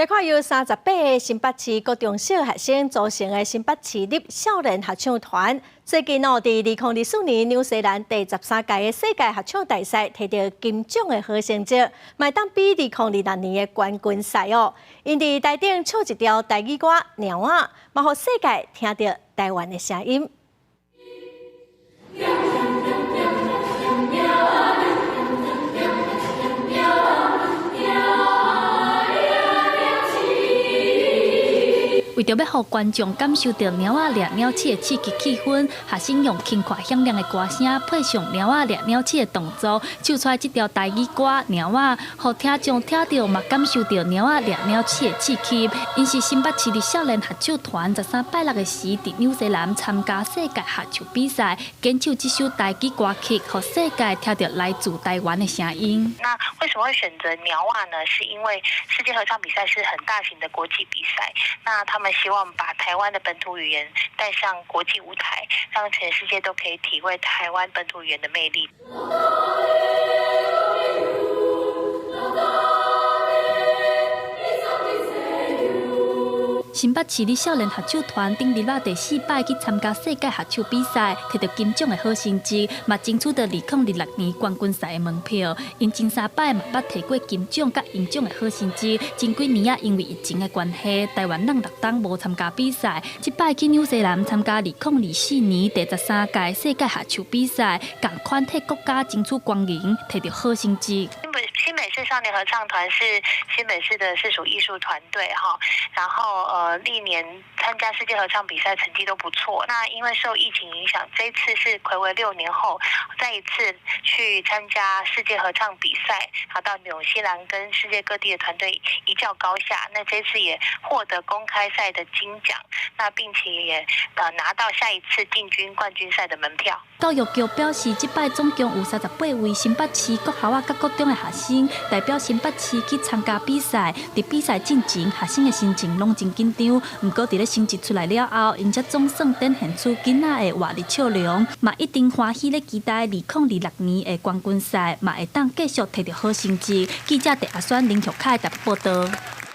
來看由38個新北市國中小學生組成的新北市立少年合唱團，最近哦，佇2024年紐西蘭第13屆的世界合唱大賽提著金獎的好成績，嘛會當比2026年的冠軍賽哦。𪜶佇台頂唱一條台語歌《貓仔》，嘛予世界聽著台灣的聲音。為著欲予觀眾感受著貓仔掠鳥鼠的刺激氣氛，學生用輕快響亮的歌聲，配上貓仔掠鳥鼠的動作，唱出來這條台語歌《貓仔》，予聽眾聽著嘛感受著貓仔掠鳥鼠的刺激。𪜶是新北市立少年合唱團13拜六的時，佇紐西蘭參加世界合唱比賽，演唱這首台語歌曲，予世界聽著來自台灣的聲音。那為什麼會選擇貓仔呢？是因為世界合唱比賽是很大型的國際比賽，那他們希望把台灣的本土語言帶上國際舞台，讓全世界都可以體會台灣本土語言的魅力。新北市立少年合唱團頂禮拜第四擺去參加世界合唱比賽，提著金獎的好成績，嘛爭取著2026年冠軍賽的門票。𪜶前三擺嘛捌提過金獎佮銀獎的好成績，前幾年啊因為疫情的關係，台灣攏六冬無參加比賽。這擺去紐西蘭參加2024年第13屆世界合唱比賽，仝款替國家爭取光榮，提著好成績。新北市少年合唱團是新北市的市屬藝術團隊哈，然後歷年參加世界合唱比賽成績都不錯。那因為受疫情影響，這一次是睽違6年後再一次去參加世界合唱比賽，好到紐西蘭跟世界各地的團隊一較高下。那這次也獲得公開賽的金獎，那並且也拿到下一次進軍冠軍賽的門票。教育局表示，這擺總共有38位新北市國校仔佮國中的學生代表新北市去參加比賽。佇比賽進前，學生的心情攏真緊張。毋過佇咧成績出來了後，𪜶才總算展現出囡仔的活力笑容，嘛一定歡喜咧期待2026年的冠軍賽，嘛會當繼續提著好成績。記者鄭阿選、林玉凱台北報導。